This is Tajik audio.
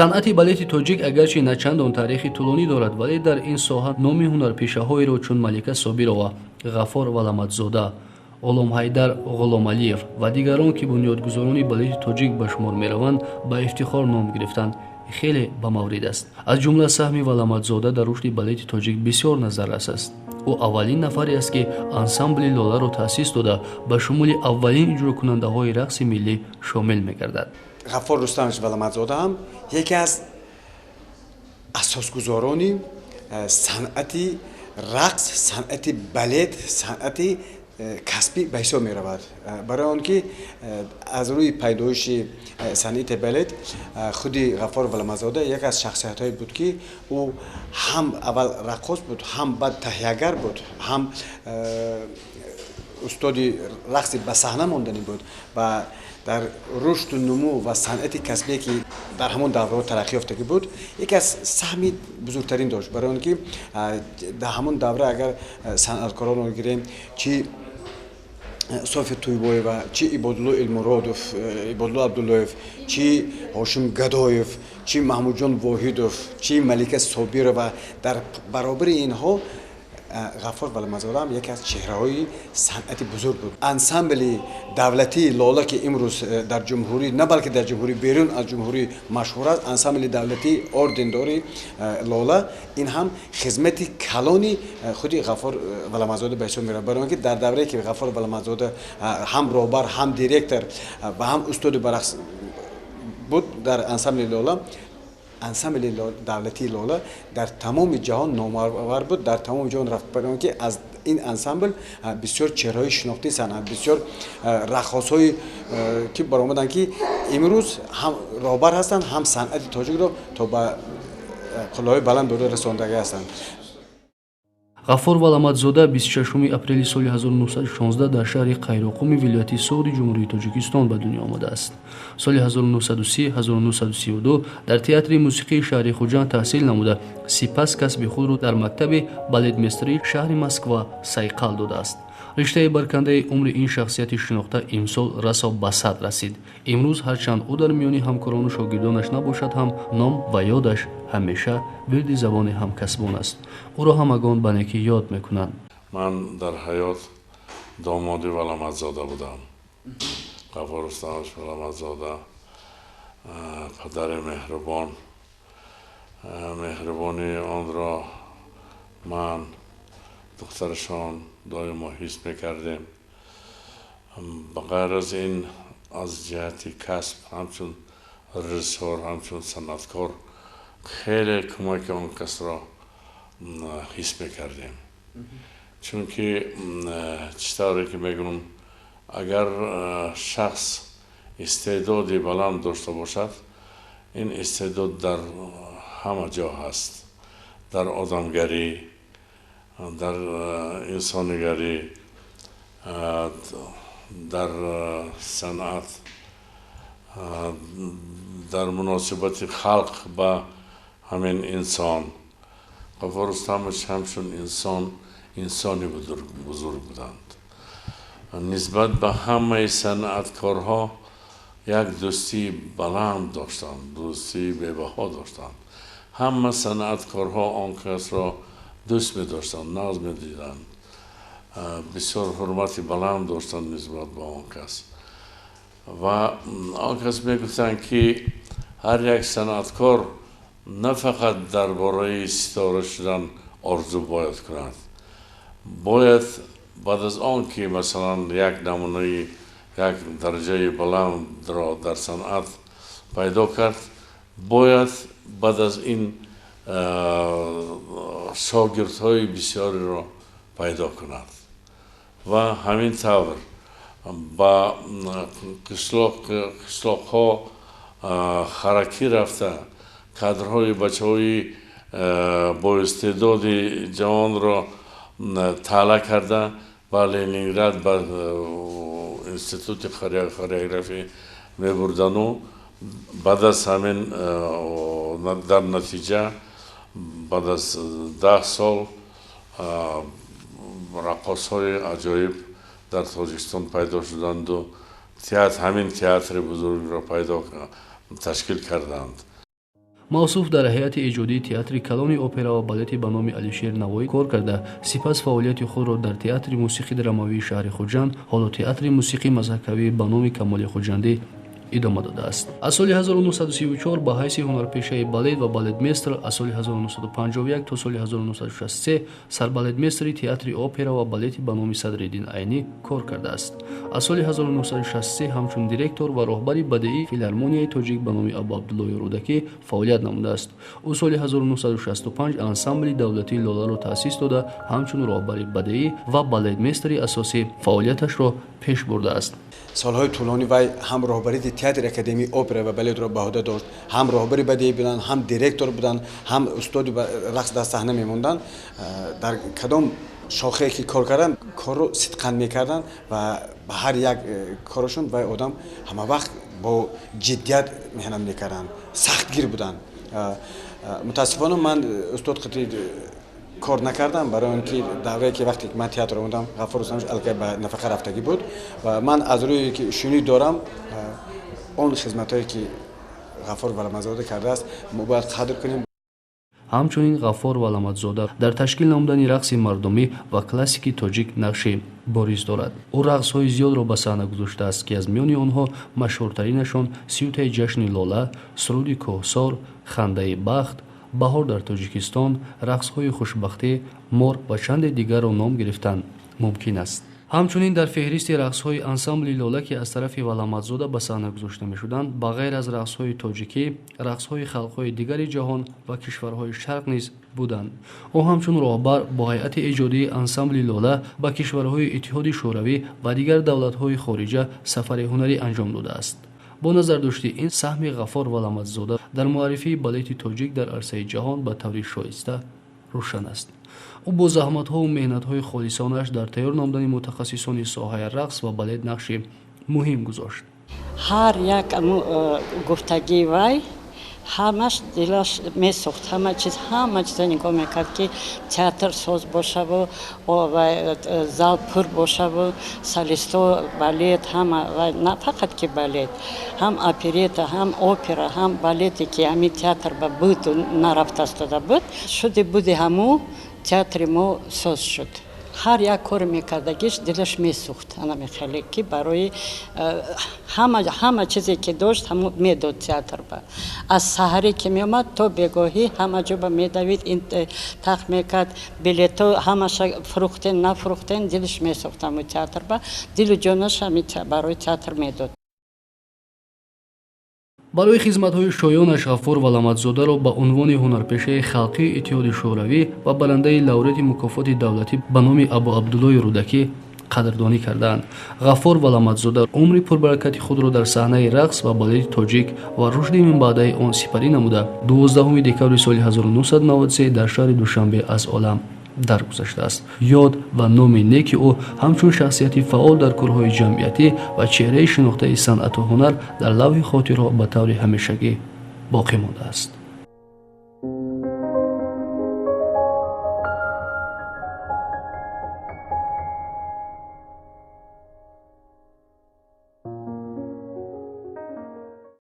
Санъати балети тоҷик агарчи на чандон таърихи тӯлонӣ дорад, вале дар ин соҳа номи ҳунарпешаҳоеро чун Малика Собирова, Ғаффор Валаматзода, Ғуломҳайдар Ғуломалиев ва дигарон, ки бунёдгузорони балети тоҷик ба шумор мераванд, ба ифтихор ном гирифтанд, хеле ба маврид аст. Аз ҷумла саҳми Валаматзода дар рушди балети тоҷик бисёр назаррас аст. Ӯ аввалин нафаре аст, ки ансамбли Лоларо таъсис дода, ба шумули аввалин иҷрокунандаҳои рақси миллӣ шомил мегардад. Ғаффор Рустамович Валаматзода ҳам яке аз асосгузорони санъати рақс, санъати балет, санъати касбӣ ба ҳисоб меравад, барои он ки аз рӯи пайдоиши санъати балет худи Ғаффор Валаматзода яке аз шахсиятҳое буд, ки ӯ ҳам аввал раққос буд, ҳам баъд таҳиягар буд, ҳам устоди рақси ба саҳна монданӣ буд ва дар рушду нумӯ ва санъати касбие, ки дар ҳамон давраҳо тараққӣ ёфтагӣ буд, яке аз саҳми бузургтарин дошт, барои он ки дар ҳамон давра агар санъаткоронро гирем, чи София Туйбоева, чи Ибодулло Элмуродов, Ибодулло Абдуллоев, чи Ҳошим Гадоев, чи Маҳмудҷон Воҳидов, чи Малика Собирова, дар баробари инҳо Ғаффор Валаматзода ҳам яке аз чеҳраҳои санъати бузург буд. Ансамбли давлатии Лола, ки имрӯз дар ҷумҳурӣ, на балки дар ҷумҳурӣ, берун аз ҷумҳурӣ машҳур аст, ансамбли давлатии ордендори Лола, ин ҳам хизмати калони худи Ғаффор Валаматзода ба ҳисоб меравад, барои он ки дар даврае ки Ғаффор Валаматзода ҳам роҳбар, ҳам директор ва ҳам устоди ба рақс буд дар ансамбли Лола, ансамбли давлатии Лола дар тамоми ҷаҳон номавар буд, дар тамоми ҷаҳон рафт, барои он ки аз ин ансамбл бисёр чеҳраҳои шинохтии санъат, бисёр раққосҳое ки баромаданд, ки имрӯз ҳам роҳбар ҳастанд, ҳам санъати тоҷикро то ба қуллаҳои баланд бурда расондагӣ ҳастанд. Ғаффор Валаматзода 26 апрели соли 1916 дар шаҳри Қайроқуми вилояти Суғди Ҷумҳурии Тоҷикистон ба дунё омадааст. Соли 1930-1932 дар театри мусиқии шаҳри Хуҷанд таҳсил намуда, сипас касби худро дар мактаби балетмейстерии шаҳри Москва сайқал додааст. Риштаи баркандаи умри ин шахсияти шинохта имсол расо ба 100 расид. Имрӯз ҳарчанд ӯ дар миёни ҳамкорону шогирдонаш набошад ҳам, ном ва ёдаш ҳамеша вирди забони ҳамкасбон аст. Ӯро ҳамагон ба некӣ ёд мекунанд. Ман дар ҳаёт домоди Валаматзода будам. Ғаффор Рустамович Валаматзода падари меҳрубон, меҳрубонии онро ман, духтарашон, доимо ҳис мекардем. Ба ғайр аз ин, аз ҷиҳати касб, ҳамчун режиссёр, ҳамчун санъаткор хеле кӯмаки он касро ҳис мекардем, чунки чӣ тавре ки мегӯям, агар шахс истеъдоди баланд дошта бошад, ин истеъдод дар ҳама ҷо ҳаст: дар одамгарӣ, дар инсонигарӣ, дар санъат, дар муносибати халқ ба ҳамин инсон. Ғаффор Рустамович ҳамчун инсон инсони бузург буданд. Нисбат ба ҳамаи санъаткорҳо як дӯстии баланд доштанд, дӯстии бебаҳо доштанд. Ҳама санъаткорҳо он касро дӯст медоштанд, нағз медиданд, бисёр ҳурмати баланд доштанд нисбат ба он кас. Ва он кас мегуфтанд, ки ҳар як санъаткор на фақат дар бораи ситора шудан орзу бояд кунад, бояд баъд аз он ки, масалан, як намунаи, як дараҷаи баландро дар санъат пайдо кард, бояд баъд аз ин шогирдҳои бисёреро пайдо кунад ва ҳамин тавр ба қишлоқҳо харакӣ рафта, кадрҳои бачаҳои боистеъдоди ҷавонро таъла карда, ба Ленинград, ба институти хореографӣ мебурдану баъд аз ҳамин, дар натиҷа, баъд аз 10 сол раққосҳои аҷоиб дар Тоҷикистон пайдо шуданду театр, ҳамин театри бузургро пайдо ташкил карданд. Мавсуф дар ҳайати эҷодии Театри калони опера ва балети ба номи Алишер Навоӣ кор карда, сипас фаъолияти худро дар Театри мусиқӣ драмавии шаҳри Хуҷанд, ҳоло Театри мусиқӣ мазҳакавӣ ба номи Камоли Хуҷандӣ, идома додааст. Аз соли 1934 ба ҳайси ҳунарпешаи балет ва балетмейстер, аз соли 1951 то соли 1963 сарбалетмейстери Театри опера ва балети ба номи Садриддин Айнӣ кор кардааст. Аз соли 1963 ҳамчун директор ва роҳбари бадеии Филармонияи тоҷик ба номи Абуабдуллоҳи Рӯдакӣ фаъолият намудааст. Ӯ соли 1965 ансамбли давлатии Лоларо таъсис дода, ҳамчун роҳбари бадеӣ ва балетмейстери асосӣ фаъолияташро пеш бурдааст. Солҳои тӯлонӣ вай ҳам роҳбарии Театри академии опера ва балетро ба уҳда дошт, ҳам роҳбари бадеӣ буданд, ҳам директор буданд, ҳам устоди рақс дар саҳна мемонданд. Дар кадом шохае ки кор карданд, корро сидқан мекарданд ва ба ҳар як корашон вай одам ҳама вақт бо ҷиддият меҳнат мекарданд, сахтгир буданд. Мутаассифона, ман устод қати кор накардам, барои он ки даврае ки вақте ман театр омадам, Ғафур Рустамович аллакай ба нафақа рафтагӣ буд. Ва ман аз рӯе ки шунид дорам, он хизматҳое ки Ғафур Валаматзода кардааст, мо бояд қадр кунем. Ҳамчунин Ғаффор Валаматзода дар ташкил намудани рақси мардумӣ ва классики тоҷик нақши бориз дорад. Ӯ рақсҳои зиёдро ба саҳна гузоштааст, ки аз миёни онҳо машҳуртаринашон сюитаи ҷашни лола, суруди кӯҳсор, хандаи бахт, баҳор дар Тоҷикистон, рақсҳои хушбахтӣ, мор ва чанде дигарро ном гирифтан мумкин аст. Ҳамчунин дар феҳристи рақсҳои ансамбли Лола, ки аз тарафи Валаматзода ба саҳна гузошта мешуданд, ба ғайр аз рақсҳои тоҷикӣ, рақсҳои халқҳои дигари ҷаҳон ва кишварҳои шарқ низ буданд. Ӯ ҳамчун роҳбар бо ҳайати эҷодии ансамбли Лола ба кишварҳои Иттиҳоди Шӯравӣ ва дигар давлатҳои хориҷа сафари ҳунарӣ анҷом додааст. Бо назардошти ин, саҳми Ғаффор Валаматзода дар муаррифии балети тоҷик дар арсаи ҷаҳон ба таври шоиста рӯшан аст. Ӯ бо заҳматҳову меҳнатҳои холисонааш дар тайёр намудани мутахассисони соҳаи рақс ва балет нақши муҳим гузошт. Ҳар як гуфтагии вай ҳамаш дилаш месӯхт, ҳама чиз, ҳама чиза нигоҳ мекард, ки театр соз бошаву зал пур бошаву солисто, балет, ҳама, на фақат ки балет, ҳам оперета, ҳам опера, ҳам балете, ки ҳамин театр ба буд нарафтастода буд, шуди буди, ҳаму театри мо соз шуд. Ҳар як кори мекардагиш дилаш месӯхт, ана мехеле ки барои ҳама чизе ки дошт, ҳамо медод театр ба. Аз саҳарӣ ки меомад то бегоҳӣ ҳама ҷо ба медавид, ин тах мекард, билето ҳамаша фурӯхтен, нафурӯхтен, дилаш месӯхт ҳамо театр ба, дилу ҷонаш ҳами барои театр медод. Барои хизматҳои шоёнаш Ғаффор Валаматзодаро ба унвони ҳунарпешаи халқии Иттиҳоди Шӯравӣ ва барандаи лауреати мукофоти давлатӣ ба номи Абуабдуллои Рӯдакӣ қадрдонӣ кардаанд. Ғаффор Валаматзода умри пурбаракати худро дар саҳнаи рақс ва балети тоҷик ва рушди минбаъдаи он сипарӣ намуда, 12 декабри соли 1993 дар шаҳри Душанбе аз олам даргузаштааст. Ёд ва номи неки ӯ ҳамчун шахсияти фаъол дар корҳои ҷамъиятӣ ва чеҳраи шинохтаи санъату ҳунар дар лавҳи хотирҳо ба таври ҳамешагӣ боқӣ мондааст.